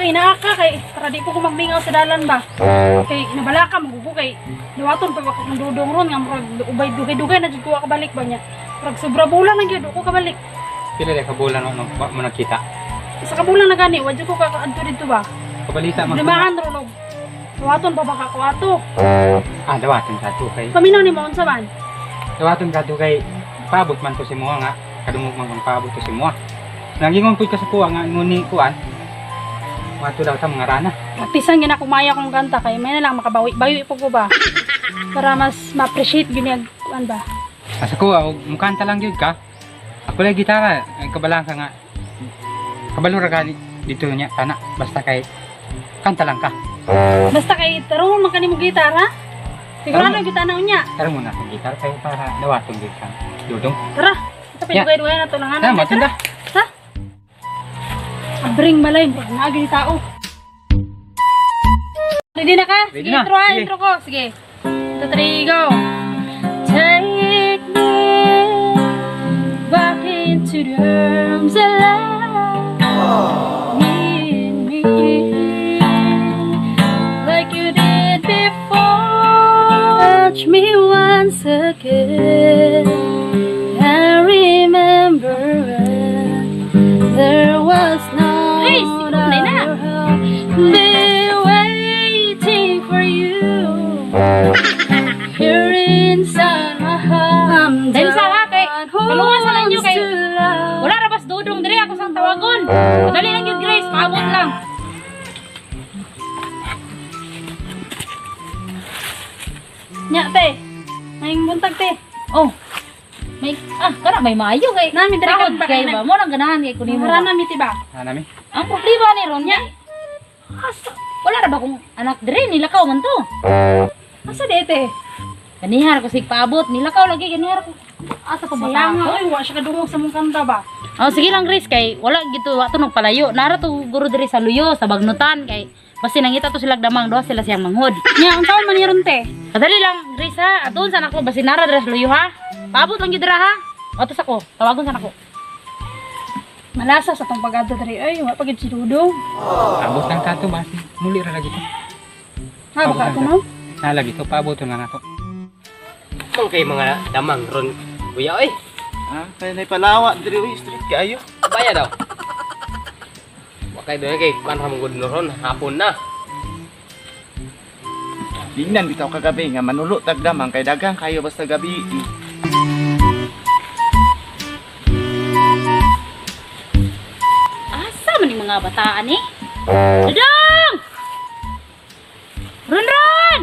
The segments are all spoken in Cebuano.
kay naa ka kay para di ko magmingaw sa dalan ba. Kay nabalaka magugo kay dawaton pa ba kung dudong ron nga murag ubay dugay-dugay na jud ko kabalik ba niya. Murag sobra bulan na gyud ko kabalik. Pila di ka bulan mo mo nakita. Isa ka bulan na gani, wa jud ko kakaadto didto ba. Kabalita man. Limahan ron og dawaton pa ba ka ko ato. Ah, dawaton ka to kay. Paminaw nimo unsa man? Dawaton ka to kay paabot man to si mo nga kadungog man kang paabot to si mo. Nagingon pud ka sa kuha nga nguni kuan. Wato daw ta mga rana. Praktisan gyud ako maya kong kanta kay may na lang makabawi-bawi po ko ba. Para mas ma-appreciate gyud niya kuan ba. Asa ko og mukanta lang gyud ka. Ako lang gitara, ay kabalang ka nga. Kabalo ra gani dito niya tana basta kay kanta lang ka. Basta kay tarong man kanimo gitara. Sigurado gyud tanaw niya. Tara muna sa gitara kay para dawaton gyud ka. Dudong. Tara. Ito pa Ya. dugay-dugay na to lang Tama, tunda. Ha? Abring balay, murag naa gyud ni tao. Ready na ka? Ready Sige, na. intro ha, Sige. intro ko. Sige. 2, 3, go. Take me back into the arms of love. Meet me like you did before. Touch me once again. I remember when there was no Grace, ikaw na na. other help. Be waiting for you here inside my heart. I'm the Dahil sa ha, kay- one who tulungan sa ninyo wants kay- to love. Wala ra bas dudong diri ako sang tawagon. Dali lang gyud, Grace, paabot lang. Nya, te. May buntag, te. Oh. May kana may maayo kay. Nami diri Tahod karon pa kay kay ba mo nang ganahan kay kunin mo. Harana mi, te ba? Hanami. Ang problema ni ron nya. Asa, wala ra ba kong anak diri nilakaw man to. Asa di, te? Ganihar ko sig paabot, nilakaw lagi ganihar ko. Asa pa ba Sayang nga, ta? oy, wa siya kadungog sa mong kanta ba? Oh, sige lang, Grace, kay wala gito wa to nagpalayo. Nara to guro diri sa Luyo sa Bagnutan kay basta nangita to sila damang duha sila siyang manghod. Nya, unsaon man ni ron, te? Kadali lang, Grace, ha. Atuon sa nako basi nara diri sa Luyo ha. Paabot lang gyud dira ha. Atos ako, tawagon sa nako. Malasa sa tong pag-adto diri ay, wa pa gid si Dudong. Abot lang ka to basi. Muli ra lagi to. Ha, baka ako no? Na lagi to paabot na nato. Mang kay mga damang ron. Kuya oy, Ah, kaya na palawa diri oy street kaayo. baya daw. Wa kay doon kay kuan ra mong gud ron hapon na. Lingnan bitaw kagabi nga manulo tag damang kay daghang kayo basta gabi. Asa man yung mga bataan eh? Dudong! Runrun!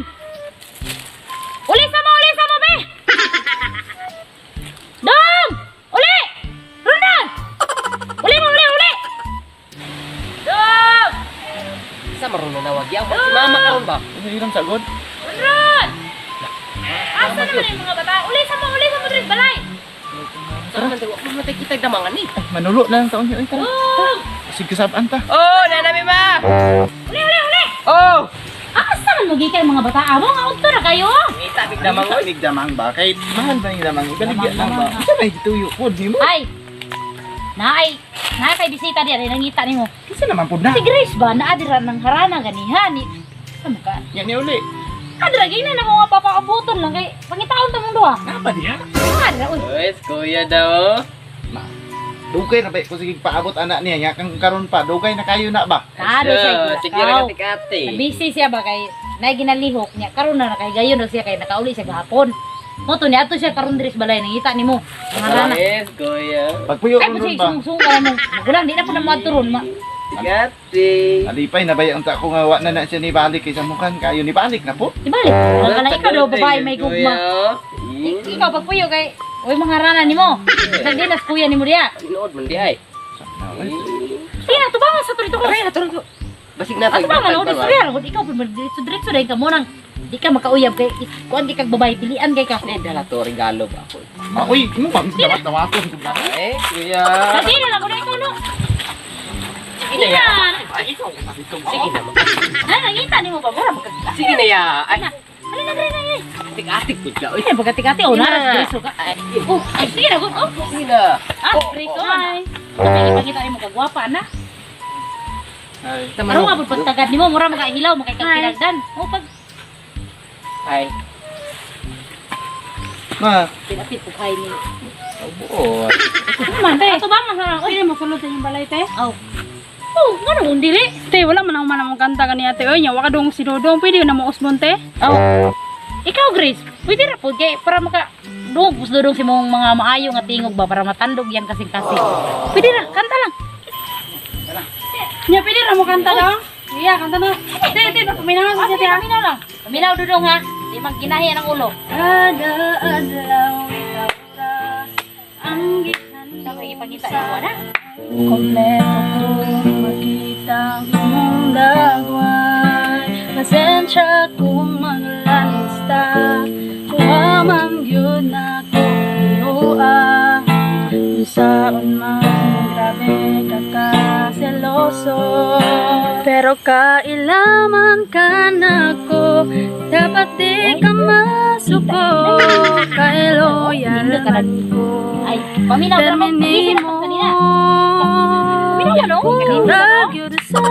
Uli sa mo, be! Dong! Uli! Runrun! Uli mo, uli, uli! Dong! Sa maron na nawag yaw si mama karon ba? Ano ilang sagod? Runrun! Asa naman yung mga bata? Uli sa mo, Dres, balay! Sa man wa man tay kitag damangan ni. Ay, manulo na lang taon niyo oy tara. Dong! Sige kasab-an ta. Oh, nanami ma. Uli, uli, uli! Oh! Asa man mo gikan mga bata? Amo nga udto na kayo! Ngita big damang oy. Damang damang ba kay mahal ba yung damang ibaligya lang ba? Unsa may gituyo pod nimo? Ay! Naay! Naay kay bisita diyan, nangita nimo. Kinsa naman pod na? Si Grace ba naa dira ng harana ganiha ni sa muka. Nya ni uli. Kadra gina na ko nga papaabuton lang kay pangitaon ta mong duha. Na ba diha? Kadra uy. Wes kuya daw. Dugay na ba ko sige paabot anak niya nya kang karon pa dugay na kayo na ba? Kadra siya. Sige ra kati-kati. Busy siya ba kay nay ginalihok niya karon na kay gayon na siya kay nakauli siya gahapon. Mo to ni ato siya karon diri sa balay nangita nimo. Ang harana. Wes kuya. Pagpuyo Ay ron po siya ba? sungsung ka mo. Magulang di na po na moadto ron ma. Kati. Alipay na ba yung ta ko nga wa na na siya ni balik kay sa mukhan kayo ni balik na po. Di balik. Wala ikaw daw babae may gugma. Ikaw pagpuyo kay oy mga harana nimo. Isang dinas kuya nimo diya. Nood man di ay. Sige na tubangan sa turito ko. Aray, ato to. Basig na Ato ba man ako istorya ra ikaw pud diretso diretso dahil ka mo nang di ka makauyab kay kuan kay kag babae pilian kay ka. Ni dala to regalo ba ako. Ma uy, mo ba dawat dawaton ko ba? Ay, kuya. Kasi na lang ko na ikaw no. Sige na ya. Ay, ikaw. Sige na. Ha nangita nimo ba mura magkag. Sige na ya. Ay, Alin na dre na eh. atik-atik pud ka. Oy. Ay pagkati-kati oh naras diretso ka. Ay, oh, ay sige na gud oh. Sige na. Ah, diretso. Ay. Ipakita nimo kag gwapa na. Ay. Karon nga pud pagtagad nimo, mura makahilaw, makikagpinagdan. O pag Ay. Ma, pinapit pug hay ni. Buot. Ano man te? Ato ba man sarang oy. Pwede mo sulod sa inyong balay te? Aw. Oh, ngano kung dili? Te, wala man ako man among kanta kaniya te. Oy, nya wa ka dong si Dodong, pwede na mo usbon te. Aw. Ikaw Grace, pwede ra pud kay para maka dungog pus dudong si mong mga maayo nga tingog ba para matandog yang kasing-kasing. Pwede ra, kanta lang. Nya pwede ra mo kanta lang. Iya, kanta na. Te, te, paminaw sa siya te ha. Paminaw lang. Paminaw dudong ha. Di magginahi ang ulo. Kada adlaw ikaw ra ang gikan Sa kay ipangita ni na. Kompleto ko makita ang imong lagway. Pasensya kung maglalista. Kuha man yun na ko iuha. Unsaon man grabe ka kaseloso. Pero kailaman ka na ko. Dapat di ka masuko. Kay loyal man ko. Ay, paminaw ra mo. Permini Busy mo na kanina. Paminaw no? Ikaw gyud sa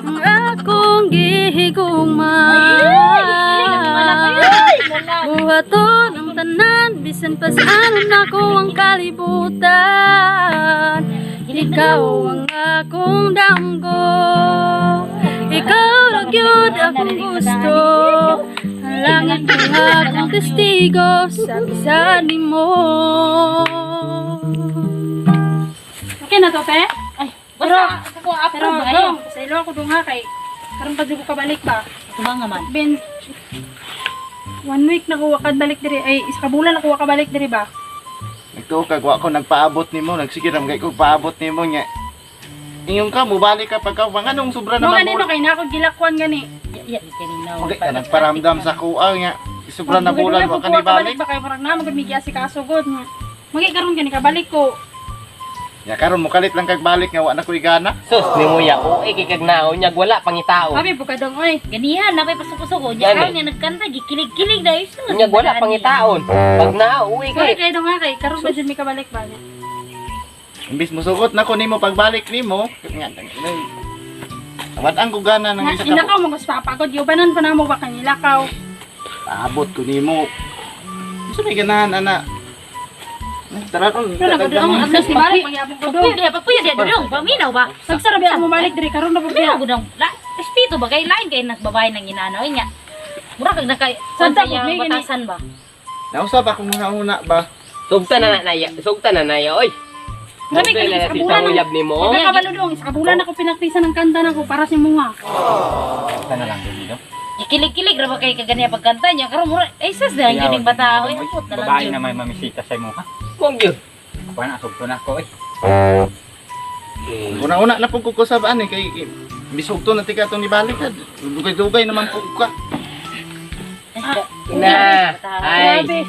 ang akong gihigugma. Buhaton ang tanan bisan pa saan nako ang kalibutan. Ikaw ang akong damgo. Ikaw ra gyud akong gusto. Ang langit ang akong testigo sa bisan nimo. Okay na to, te? Ay, basta sa ko Pero approve ba dong, sa ilo ako dong ha kay karon pa jud ko kabalik ba. Tuba nga man. Ben one week na ko balik diri ay isa ka bulan na ko kabalik diri ba. Nagtuo kag wa ko nagpaabot nimo, nagsige ra kay ko paabot nimo nya. Ingon ka mubalik ka pagka mga nung sobra Mo naman ganino mo. kay na ako gilakwan gani. Ya, ya, Okay, ka nagparamdam sa kuang nya. Sobra na bulan wa ka ni nibalik. ba kay murag na magud mi giasikaso gud. Magi karon gani kabalik ko. Ya karon mokalit lang kag balik nga wa na koy gana. Sus ni mo ya. Uy kay kag naon nya wala pangitao. Abi buka dong oy. Ganihan, napay pasok-pasok. Diyan Gani. karon nga nagkanta, gikilig-kilig dahil. Sus, Nya wala pangitaon. Pag nao uy Sorry kay. kay dong ha kay karon pa jud mi kabalik ba niya. Imbis mosugot na ko nimo pagbalik nimo, nga Wad ang ko gana nang Na isa ka. ilakaw mo gus papagod yubanan pa namo ba kang ilakaw. Paabot ko nimo. Gusto may ganahan ana. Ay, tara kon. Pero na dong at least nibalik magyapon ko dong. Pagpuyo diya, pagpuyo diya, dudong. Paminaw ba? Nagsara ba mo balik diri karon na pud Paminaw biya. gudong. La, respeto ba kay lain kay nagbabae ng inano nga. Mura kag naka Santa sa iyang may gani. batasan ba? Nausap akong una-una ba? Sugta na na naya. Sugta na naya oy. Grabe Sugta kay na sa na si bulan. uyab nimo. Ang kabalo dong isa ka bulan ako pinaktisan ng kanta nako para si Munga. Kanta na lang din no. Gikilig-kilig ra ba kay kaganiya pagkanta niya karon mura ay sus dahil Ayaw, gining bata oy. oy, Ambot na lang Babae jud. na may mamisita sa imo ha. Mong gyud. Ako na sugto na ako eh. Una-una na po ko kusabaan eh kay bisugto na tika itong nibalik ka. Dugay-dugay naman po ka. Na. Ay. Grabe.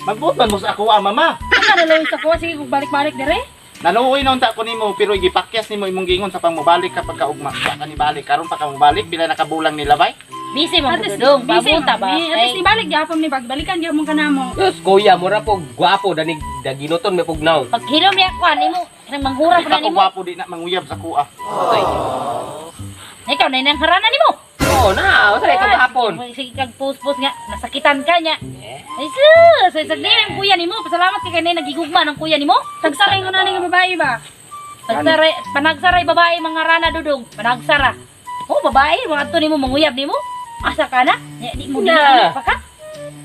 Magbuot man mo sa ako ah, mama. Ang kanalawin sa kuha sige kung balik-balik dire. Naluoy na unta ko nimo pero gipakyas nimo imong gingon sa pangmubalik kapag kaugma. Wa ka nibalik karon pa ka mobalik bila nakabulang nilabay. Busy man At least dudong, busy pabuta ba? man. At least ibalik gyapon ni pagbalikan gyapon ka namo. Sus kuya mura po gwapo danig daginoton may pugnaw. Pag hilom niya kuan nimo, kanang manghura pa na Kita ko nimo. gwapo di na manguyab sa kuha. Okay. Ikaw na nang harana nimo. Oo na, usa ka gahapon. Sige kag post-post nga, nasakitan ka niya. Ay sus, ay sagdi ang kuya nimo. Pasalamat kay kanay nagigugma ng kuya nimo. Tagsaray ko na ning babae ba. Pagsaray, panagsaray babae mga rana dudong, panagsara. Oh, babae, mga adto nimo manguyab nimo. Asa ka na? Nya, di mo Na. dili pa ka.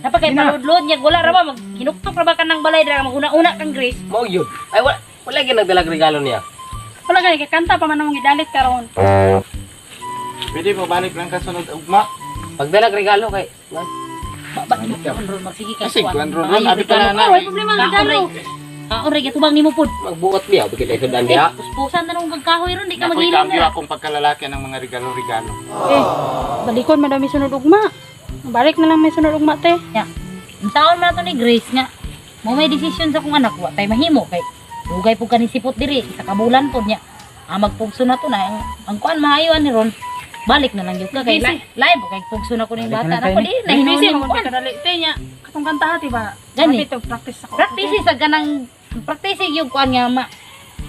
Napakay Na. paludlod niya wala ra ba maghinuktok ra ba ka ng balay dira maguna-una kang Grace. Mao gyud. Ay wala wala gyud nagdalag regalo niya. Wala gani kay kanta pa man among gidalit karon. Pwede mo balik lang kasunod ugma. Pagdalag regalo kay Ba ba kuan ron magsige kay Kasi kuan ron ron Maayo abi pa regalo. na Oh, way problema ang regalo. Kaon ra gitubang nimo pud. Magbuot biya bigit ay sudan Eh, diha. puspusan na nung kahoy ron di ka Nakoy maghilom cambio na. akong pagkalalaki ng mga regalo-regalo. Eh, balikon madami sunod ugma. Balik na lang may sunod ugma te. Ang taon man na to ni Grace nga. Mo may desisyon sa akong anak wa tay mahimo kay dugay pud kani sipot diri sa kabulan pod niya. Ah, magpugso na to na ang kuan maayo ani ron. Balik na lang gyud ka kay Busy. live kay pugso na ko ning Balik bata na na tayo ko ni. di na Busy hinuon mo kuan. kadali te nya. Katong kanta ha, ba? Gani. Kapit og practice ako. Practice sa ganang practice yung kuan nga ma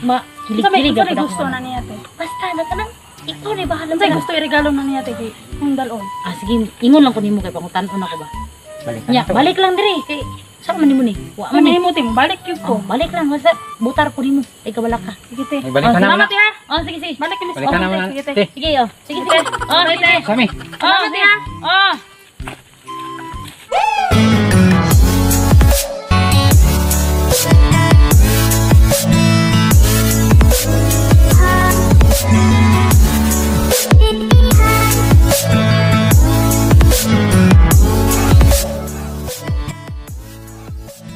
ma Unsa may kilig-kilig unsa may ako gusto na niya te? Basta na kanang Ikaw na bahala Unsay sa gusto iregalo na niya te kay kung dalon. Ah, sige, ingon lang ko nimo kay pangutan-on ako ba. Balik Nya, balik lang dire kay sa man nimo ni. Wa Ano man ni. mahimo te, balik gyud ko. Oh, balik lang basta butar ko nimo. Ay kabala ka. Sige te. Ay, balik ka na Salamat muna. te ha. Oh, sige sige. Balik kami Balik ka na muna. Sige te. Te, Sige, oh. Sige sige. Oh, sige. Sami. Oh, sige. Oh.